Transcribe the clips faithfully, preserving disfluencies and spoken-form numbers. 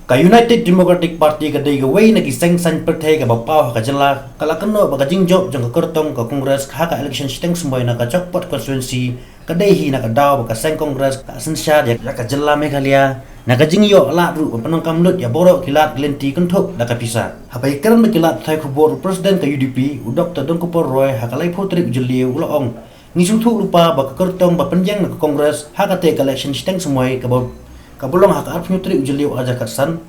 Ka United Democratic Party ka dei kawei na ki seng saiñ pyrthei kaba paw ha ka jylla, ka la kynnoh ba ka jingjop jong ka kyrtong ka Congress ha ka election shiteng sumoi na ka Chopot constituency ka dei hi na ka daw ba ka seng Congress ka synshar ïa ka jylla Meghalaya na ka jingïoh lad ruh ban pyndonkam lut ïa baroh ki lad ki lynti kynthup da ka pisa. Haba ïakren bad ki lad pathai khubor u President ka U D P, u Doctor Donkupor Roy, ha ka laiphew tarik u Jylliew u la ong, ngi sngewthuh lypa ba ka kyrtong ba pynïeng na ka Congress ha katei ka election shiteng sumoi kaba, kaba long ha ka arphew tarik u Jylliew arhajar khatsan,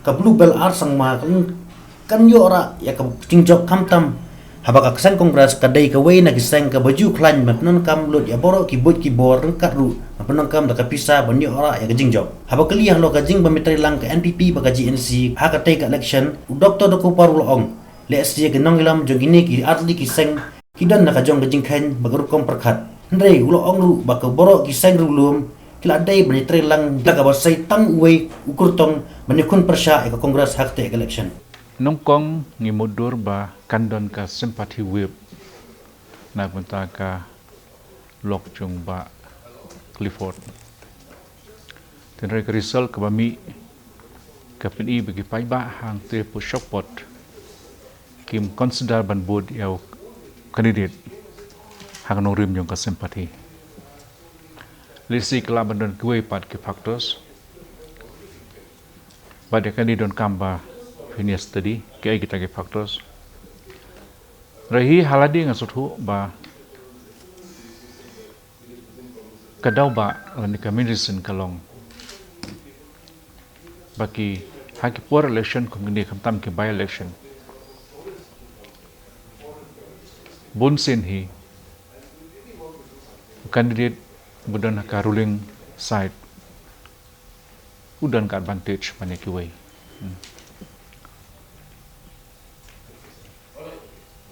ka Bluebell R Sangma kan, kan ïoh rah ïa ka jingjop khamtam. Haba ka seng Congress ka dei kawei na ki seng kaba ju khlaiñ ban pyndonkam lut ïa baroh ki buit ki bor ryngkat ruh ban pyndonkam da ka pisa ban ïoh rah ïa ka jingjop. Haba kylli halor ka jingbym trei lang ka N P P bad ka G N C ha katei ka election, u Doctor Donkupor u la ong, lehse ki nongïalam jong kine ki artylli ki seng ki don na ka jong ka jingkheiñ bad ka rukom pyrkhat. Hynrei u la ong ruh ba ka baroh ki seng riewlum ki la dei ban ïatrei lang da kaba sei tang uwei u kyrtong ban ïakhun pyrshah ïa ka Congress ha katei ka election. Nyngkong ngi mutdur ba kan don ka sympathy wave na ka bynta ka lok jong Bah Clifford. Hynrei ka result kaba mih ka pyni ba ki paidbah hangtei hapoh Shopot kim consider ban vote ïa u candidate ha ka nongrim jong ka sympathy. Lehse ka lah ban don kiwei pat ki factors. Bad ïa kane donkam ba phin ïa study kiei kita ki factors. Hynrei hi ha lade nga sngewthuh ba ka daw ba lane ka main reason ka long ba ki, ha ki por election kum kine, khamtam ki by election, bunsien hi u candidate ba don ha ka ruling side u don ka advantage ban ïa kiwei. Hmm.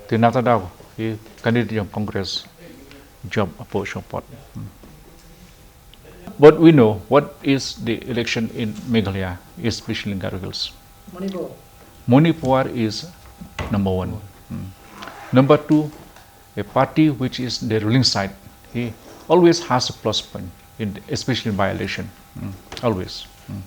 Te na kata ka daw hi candidate jong Congress jop hapoh Shopot. Hmm. But we know what is the election in Meghalaya, especially in Garo Hills. Manipur. Manipur is number one. Hmm. Number two, a party which is the ruling side, he always has a plus point, in, especially in by-election. Hmm. Always. Hmm.